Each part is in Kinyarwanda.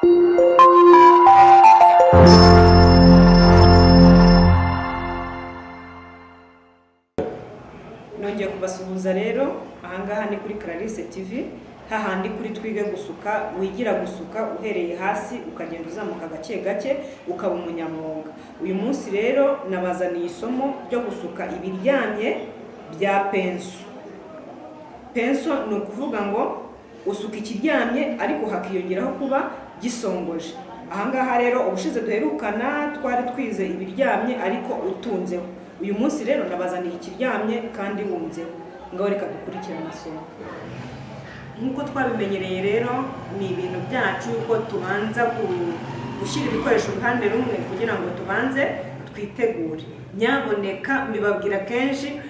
Nongeye kubasuhuza rero. Ahangaha ni kuri Clarisse TV, hahandi kuri Twige Gusuka, wigira gusuka uhereye hasi ukagenda uzamuka gake gake ukaba umunyamwuga. Uyu munsi rero nabazaniye isomo ryo gusuka ibiryamye bya pinceau. Pinceau ni ukuvuga ngo usuka ikiryamye ariko hakiyongeraho kuba gisongoje. Ahangaha rero, ubushize duherukana twari twize ibiryamye ariko utunzeho. Uyu munsi rero nabazaniye ikiryamye kandi wunzeho. Ngaho reka dukurikire amasomo. Nk'uko twabimenyereye rero, ni ibintu byacu ko tubanza gushyira ibikoresho uruhande rumwe kugira ngo tubanze twitegure. Nyaboneka, mbibabwira kenshi,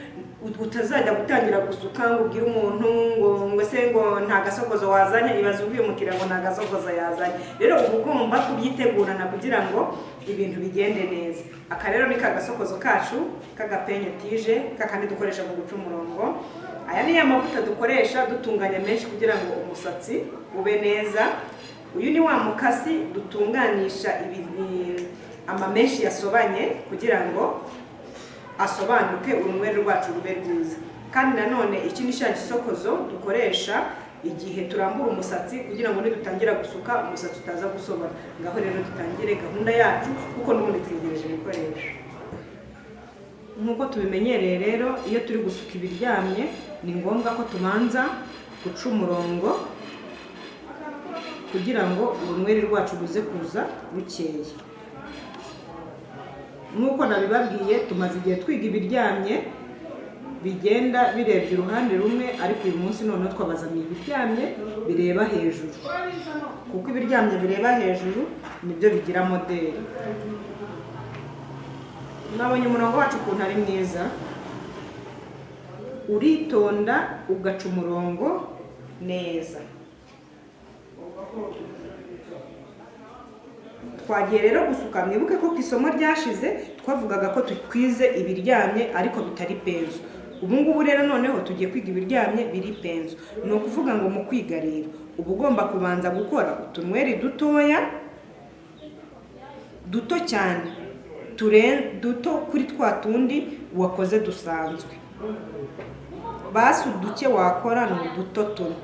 utazajya gutangira gusuka ngo ubwire umuntu ngo se ngo nta gasokozo wazanye. Ibaze ubwiye umukiriya ngo nta gasokozo yazanye. Rero uba ugomba kubyitegurana kugira ngo ibintu bigende neza. Aka rero ni ka gasokozo kacu k'agapeigne tige, kakandi dukoresha mu guca umurongo. Aya ni ya mavuta dukoresha dutunganya menshi kugira ngo umusatsi ube neza. Uyu ni wa mukasi dutunganisha amamèches yasobanye kugira ngo asobanuke, urunywere rwacu rube rwiza. Kandi nanone iki ni cya gisokozo dukoresha igihe turambura umusatsi kugira ngo nidutangira gusuka umusatsi utaza gusobana. Ngaho rero dutangire gahunda yacu, kuko n'ubundi twegereje ibikoresho. Nk'uko tubimenyereye rero, iyo turi gusuka ibiryamye ni ngombwa ko tubanza guca umurongo kugira ngo urunyweri rwacu ruze kuza rukeye. Nk'uko nabibabwiye, tumaze igihe twiga ibiryamye bigenda birebye uruhande rumwe, ariko uyu munsi noneho twabazaniye ibiryamye bireba hejuru, kuko ibiryamye bireba hejuru nibyo bigira modèle. Mwabonye umurongo wacu ukuntu ari mwiza. Uritonda ugaca umurongo neza. Twagiye rero gusuka. Mwibuke ko ku isomo ryashize twavugaga ko twize ibiryamye ariko bitari pinceau. Ubu ngubu rero noneho tugiye kwiga ibiryamye biri pinceau. Ni ukuvuga ngo mu kwiga rero uba ugomba kubanza gukora utunweri dutoya, duto cyane, duto kuri twa tundi wakoze dusanzwe. Basi uduke wakora ni uduto tune.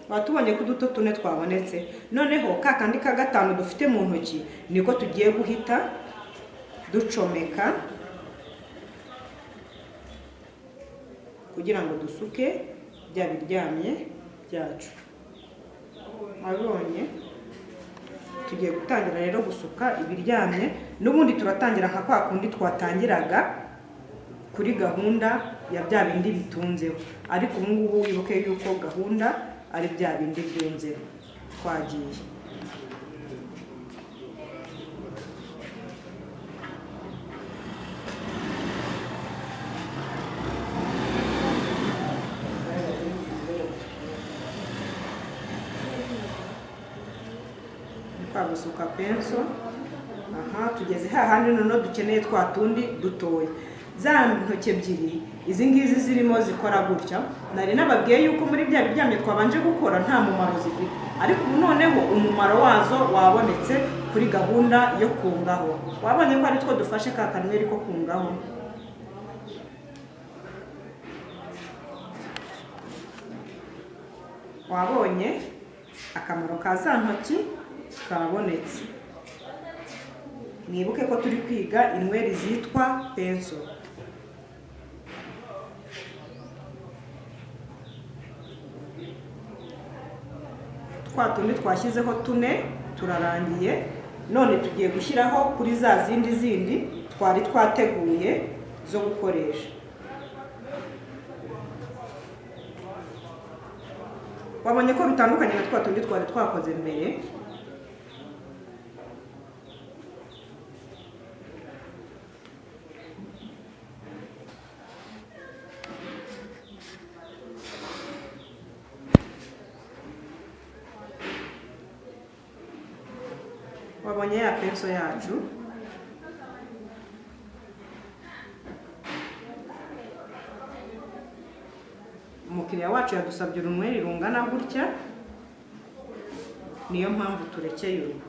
Watubonye ko uduto tune twabonetse. Noneho ka kandi ka gatanu dufite mu ntoki niko tugiye guhita ducomeka kugira ngo dusuke bya biryamye byacu. Wabibonye? Tugiye gutangira rero gusuka ibiryamye. N'ubundi turatangira nka kwa kundi twatangiraga kuri gahunda ya bya bindi bitunzeho, ariko ubu ngubu wibuke yuko gahunda ari bya bindi byunzeho. Twagiye. Ni kwa gusuka pinceau. Aha tugeze hahandi noneho dukeneye twa tundi dutoya, za ntoki ebyiri izi ngizi zirimo zikora gutya. Nari nababwiye yuko muri bya biryamye twabanje gukora nta mumaro zifite, ariko ubu noneho umumaro wazo wabonetse kuri gahunda yo kungaho. Wabonye ko ari two dufashe ka kanweri ko kungaho. Wabonye akamaro ka za ntoki kabonetse. Mwibuke ko turi kwiga inweri zitwa pinceau. Twa tundi twashyizeho tune turarangiye, none tugiye gushyiraho kuri za zindi zindi twari twateguye zo gukoresha. Wabonye ko bitandukanye na twa tundi twari twakoze mbere. Wabonye ya pinceau yacu. Umukiriya wacu yadusabye urunweri rungana gutya, niyo mpamvu turekeye uru.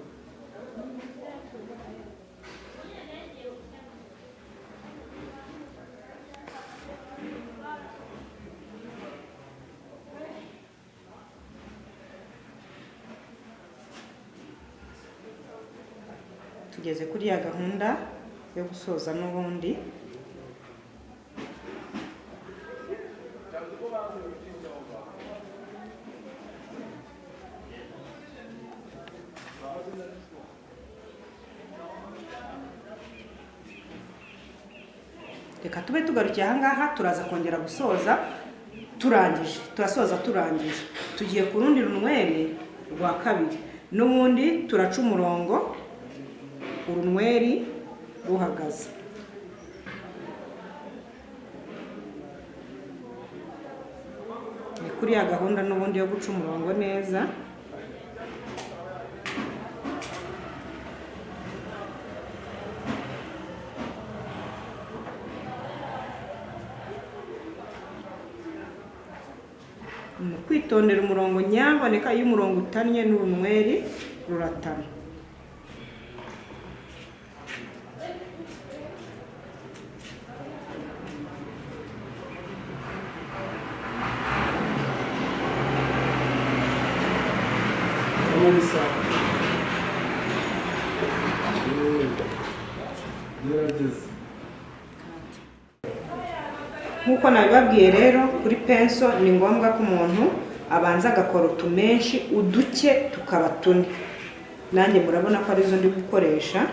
Tugeze kuri ya gahunda yo gusoza n'ubundi. Reka tube tugarukiye ahangaha, turaza kongera gusoza turangije, turasoza turangije. Tugiye ku rundi runweri rwa kabiri, n'ubundi turaca umurongo urunweri ruhagaze. Ni kuri ya gahunda n'ubundi yo guca umurongo neza. Mu kwitondera umurongo, nyaboneka iyo umurongo utannye n'urunweri ruratana. Melissa. Gerageza. Nk'uko nabibabwiye rero, kuri penso ni ngombwa ko umuntu abanza agakora utumenshi uduke tukaba tune. Nanjye murabona ko arizo ndi gukoresha.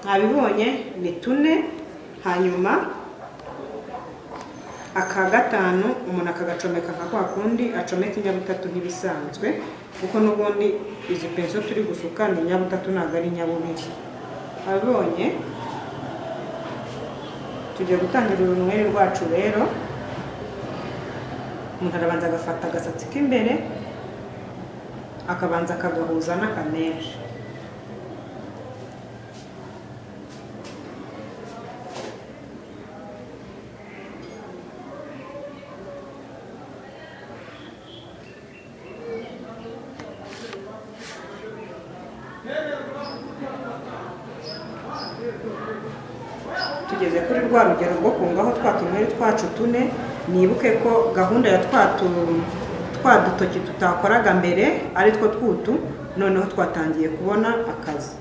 Nabibonye ni tune, hanyuma aka gatanu umuntu akagacomeka nka kwa kundi acomeka inyabutatu nk'ibisanzwe, kuko n'ubundi izi penso turi gusuka ni inyabutatu, ntabwo ari inyabubiri. Abonye tugiye gutangira urunweri rwacu rero. Umuntu arabanza agafata agasatsi k'imbere akabanza akagahuza n'akamenshi. Tugeze kuri rwa rugero rwo kungaho twa tunweri twacu tune. Nibuke ko gahunda ya twa dutoki tutakoraga mbere ari two twutu, noneho twatangiye kubona akazi.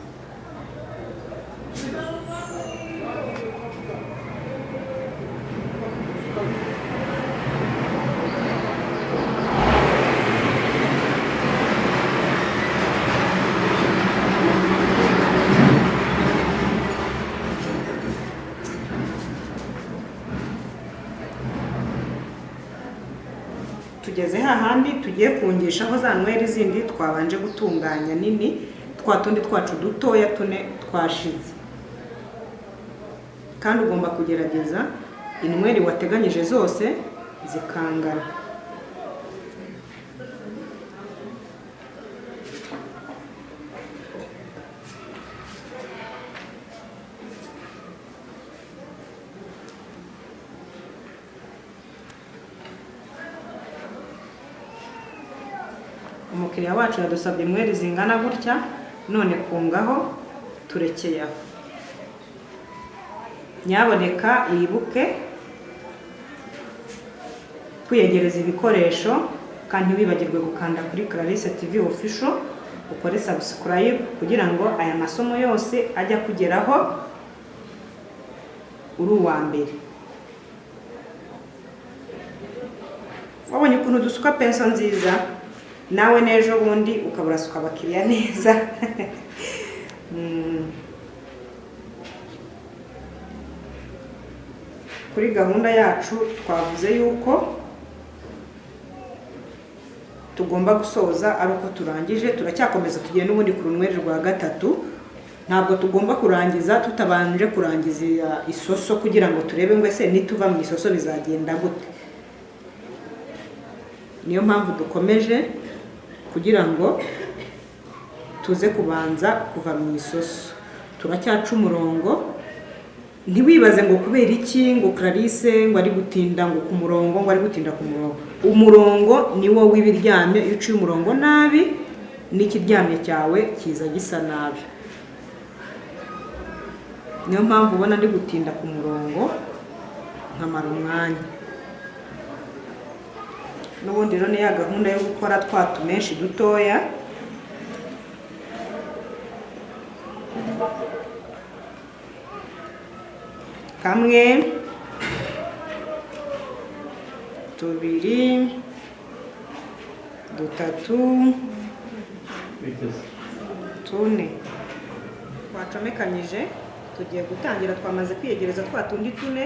Tugeze hahandi tugiye kungishaho za nweri zindi twabanje gutunganya nini, twa tundi twacu dutoya tune twashize. Kandi ugomba kugerageza inweri wateganyije zose zikangana. Umukiriya wacu yadusabye inweri zingana gutya, none kungaho turekeye aho. Nyaboneka wibuke kwiyegereza ibikoresho, kandi ntiwibagirwe gukanda kuri Clarisse TV Official, ukore subscribe kugira ngo aya masomo yose ajye akugeraho uri uwa mbere. Wabonye ukuntu dusuka penso nziza, nawe n'ejo bundi ukaba urasuka abakiriya neza. Kuri gahunda yacu twavuze yuko tugomba gusoza ari uko turangije. Turacyakomeza tugiye n'ubundi ku runweri rwa gatatu. Ntabwo tugomba kurangiza tutabanje kurangiza isoso kugira ngo turebe ngo ese nituva mu isoso bizagenda gute. Niyo mpamvu dukomeje kugira ngo tuze kubanza kuva mu isoso. Turacyaca umurongo. Ntiwibaze ngo kubera iki ngo Clarisse ngo ari gutinda ngo ku murongo, ngo ari gutinda ku murongo. Umurongo ni wo w'ibiryamye. Iyo uciye umurongo nabi, n'ikiryamye cyawe kiza gisa nabi. Niyo mpamvu ubona ndi gutinda ku murongo nkamara umwanya. N'ubundi rero ni ya gahunda yo gukora twa tumèches dutoya. Kamwe, tubiri, dutatu, Bigeze. tune twacomekanyije. Tugiye gutangira. Twamaze kwiyegereza twa tundi tune,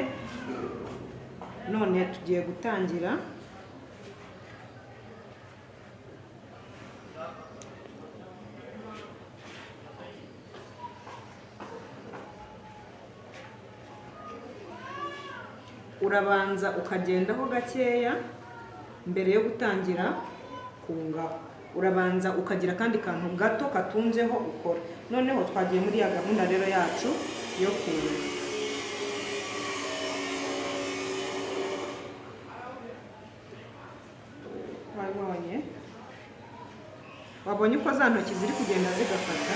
none tugiye gutangira. Urabanza ukagendaho gakeya mbere yo gutangira kungaho. Urabanza ukagira akandi kantu gato katunzeho ukora. Noneho twagiye muri ya gahunda rero yacu yo kunga. Wabonye, wabonye uko za ntoki ziri kugenda zigafata.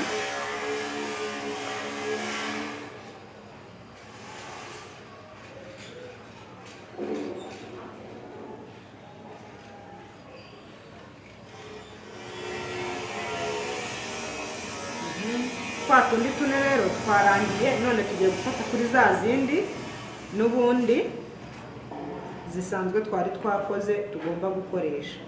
Twa tundi tune rero twarangiye, none tugiye gufata kuri za zindi n'ubundi zisanzwe twari twakoze tugomba gukoresha.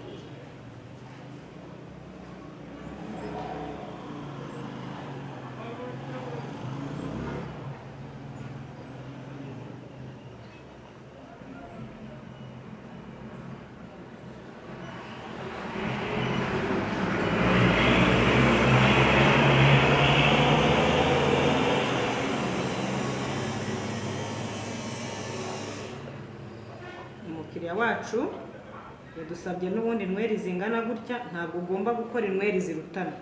Umukiriya wacu yadusabye n'ubundi inweri zingana gutya. Ntabwo ugomba gukora inweri zirutana.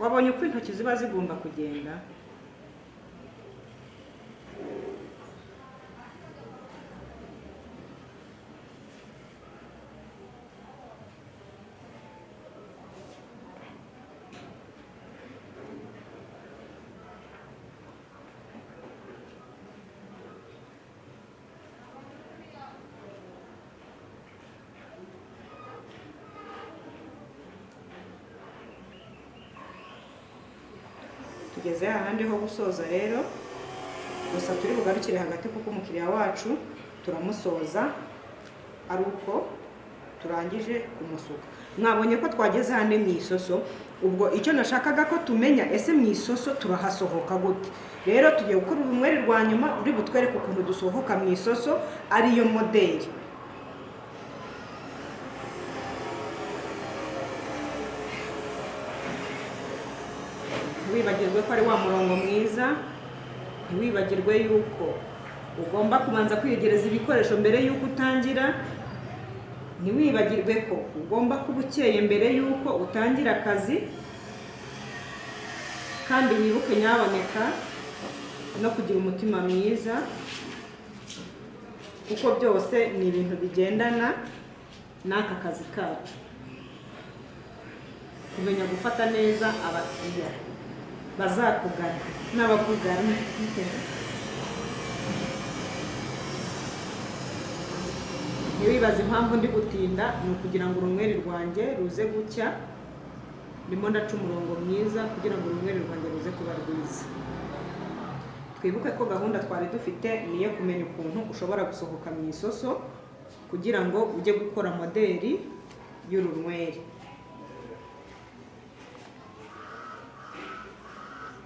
Wabonye uko intoki ziba zigomba kugenda. Tugeze hahandi ho gusoza rero. Gusa turi bugarukire hagati, kuko umukiriya wacu turamusoza ari uko turangije kumusuka. Mwabonye ko twageze hano mu isoso. Ubwo icyo nashakaga ko tumenya, ese mu isoso turahasohoka gute? Rero tugiye gukora urunyweri rwa nyuma ruri butwereke ukuntu dusohoka mu isoso, ariyo moderi. Ntiwibagirwe ko ari wa murongo mwiza. Ntiwibagirwe yuko ugomba kubanza kwiyegereza ibikoresho mbere y'uko utangira. Ntiwibagirwe ko ugomba kuba ukeye mbere y'uko utangira akazi. Kandi wibuke nyaboneka no kugira umutima mwiza, kuko byose ni ibintu bigendana n'aka kazi kacu. Kumenya gufata neza abakiriya bazakugana n'abakugana. Ntiwibaze impamvu ndi gutinda, ni ukugira ngo urunyweri rwanjye ruze gucya. Ndimo ndaca umurongo mwiza kugira ngo urunyweri rwanjye ruze kuba rwiza. Twibuke ko gahunda twari dufite ni iyo kumenya ukuntu ushobora gusohoka mu isoso kugira ngo ujye gukora moderi y'urunyweri.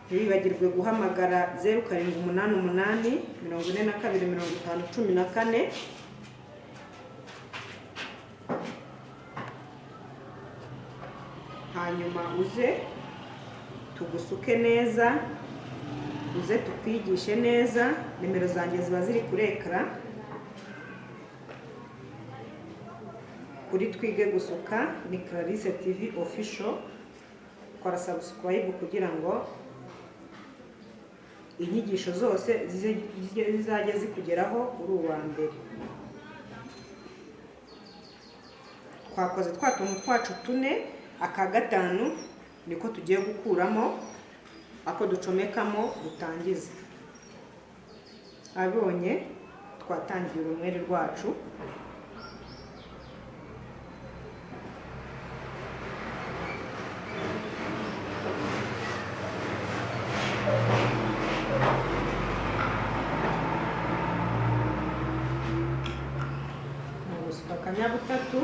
Ntiwibagirwe guhamagara 0788 42 50 14. Hanyuma uze tugusuke neza, uze tukwigishe neza. Nimero zanjye ziba ziri kuri écran. Kuri Twige Gusuka ni Clarisse TV Official. Kora subscribe kugira ngo inyigisho zose zizajye zikugeraho uri uwa mbere. Twakoze twa tuntu twacu tune, aka gatanu niko tugiye gukuramo, ako ducomekamo dutangiza. Abonye twatangiye urunyweri rwacu. Ni ugusuka akanyabutatu,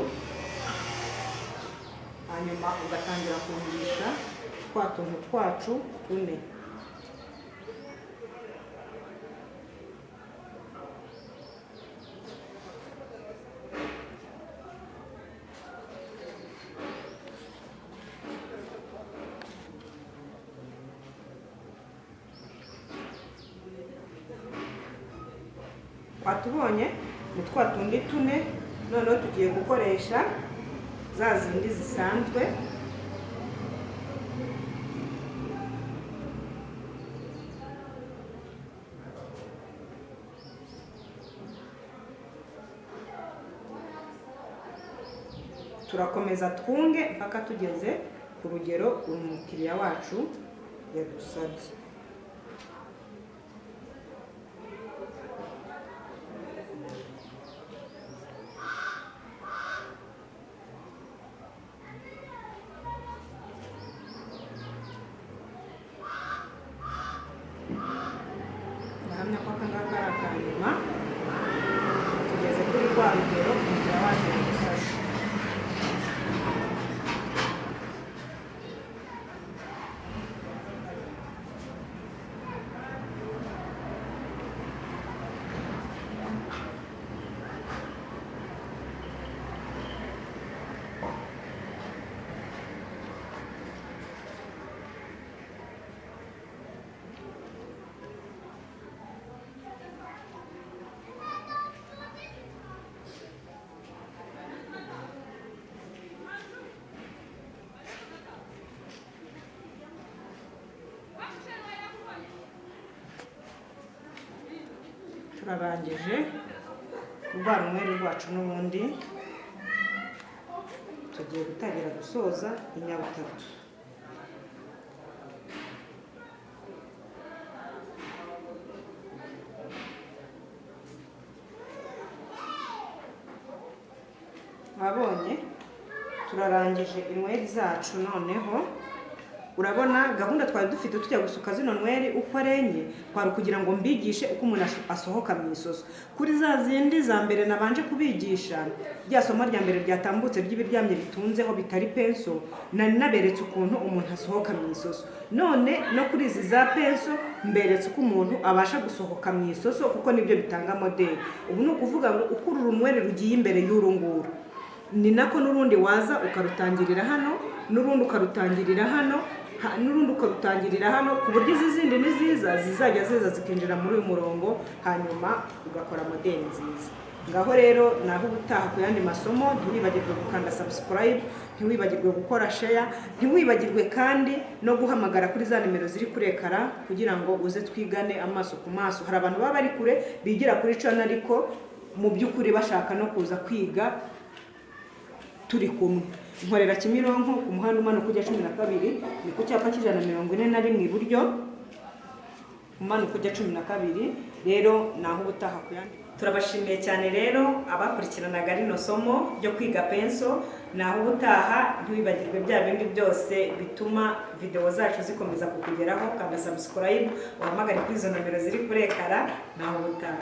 hanyuma ugatangira kungisha twa tuntu twacu tune. Twatubonye ni twa tundi tune. Noneho tugiye gukoresha za zindi zisanzwe. Turakomeza twunge mpaka tugeze ku rugero umukiriya wacu yadusabye. Ndahamya ko aka ngaka ari aka nyuma. Tugeze kuri rwa rugero umukiriya wacu yadusabye. Turarangije rwa runyweri rwacu, n'ubundi tugiye gutangira gusoza inyabutatu. Wabonye turarangije inyweri zacu. Noneho urabona gahunda twari dufite tujya gusuka zino nweri uko ari enye, kwari ukugira ngo mbigishe uko umuntu asohoka mu isoso. Kuri za zindi za mbere nabanje kubigisha, rya somo rya mbere ryatambutse ry'ibiryamye bitunzeho bitari penso, nari naberetse ukuntu umuntu asohoka mu isoso. None no kuri izi za penso mberetse uko umuntu abasha gusohoka mu isoso, kuko nibyo bitanga modeli. Ubu ni ukuvuga ngo uko uru runyweri rugiye imbere y'uru nguru, ni nako n'urundi waza ukarutangirira hano, n'urundi ukarutangirira hano, n'urundi ukarutangirira hano, ku buryo izi zindi ni ziza zizajya ziza zikinjira muri uyu murongo, hanyuma ugakora modeli nziza. Ngaho rero naho ubutaha ku yandi masomo. Ntiwibagirwe gukanda subscribe, ntiwibagirwe gukora share, ntiwibagirwe kandi no guhamagara kuri za nimero ziri kuri ekara kugira ngo uze twigane amaso ku maso. Hari abantu baba bari kure bigira kuri channel, ariko mu by'ukuri bashaka no kuza kwiga turi kumwe. Nkorera Kimironko ku muhanda umanuka ujya 12, ni ku cyapa cy'141 iburyo, umanuka ujya 12. Rero naho ubutaha ku yandi. Turabashimiye cyane rero abakurikiranaga rino somo ryo kwiga penso. Naho ubutaha. Ntiwibagirwe bya bindi byose bituma videwo zacu zikomeza kukugeraho: kanda subscribe, uhamagare kuri izo nomero ziri kuri ekara. Naho ubutaha.